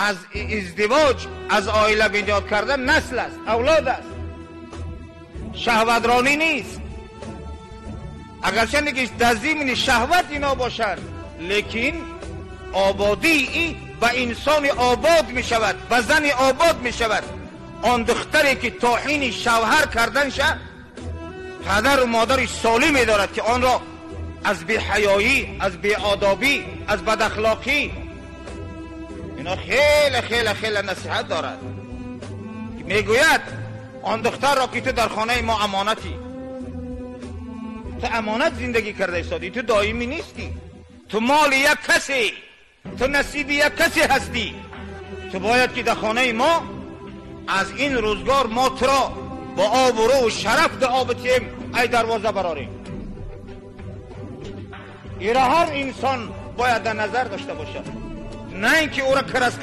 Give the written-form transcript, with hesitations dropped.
Аз издивоҷ, аз оила бунёд кардан насл аст, авлод аст, шаҳватронӣ нест. Агарчанде ки дар зимни шаҳват ино бошад, лекин ободии ин ба инсони обод мешавад, ба зани обод мешавад. Он духтаре ки то ҳини шавҳар карданша падару модари солиме дорад, ки онро аз беҳаёӣ, аз беодобӣ, аз бадахлоқӣ ино хеле хеле хеле насиҳат дорад. Мегӯяд он духтарро ки ту дар хонаи мо амонатӣ, ту амонат зиндагӣ карда истодӣ, ту доимӣ нестӣ, ту моли як касе, ту насиби як касе ҳастӣ, ту бояд ки дар хонаи мо аз ин рӯзгор мо туро бо обрӯ шараф дуо битем, ай дарвоза барорем. Ира ҳар инсон бояд дар назар дошта бошад, на ин ки ӯро краска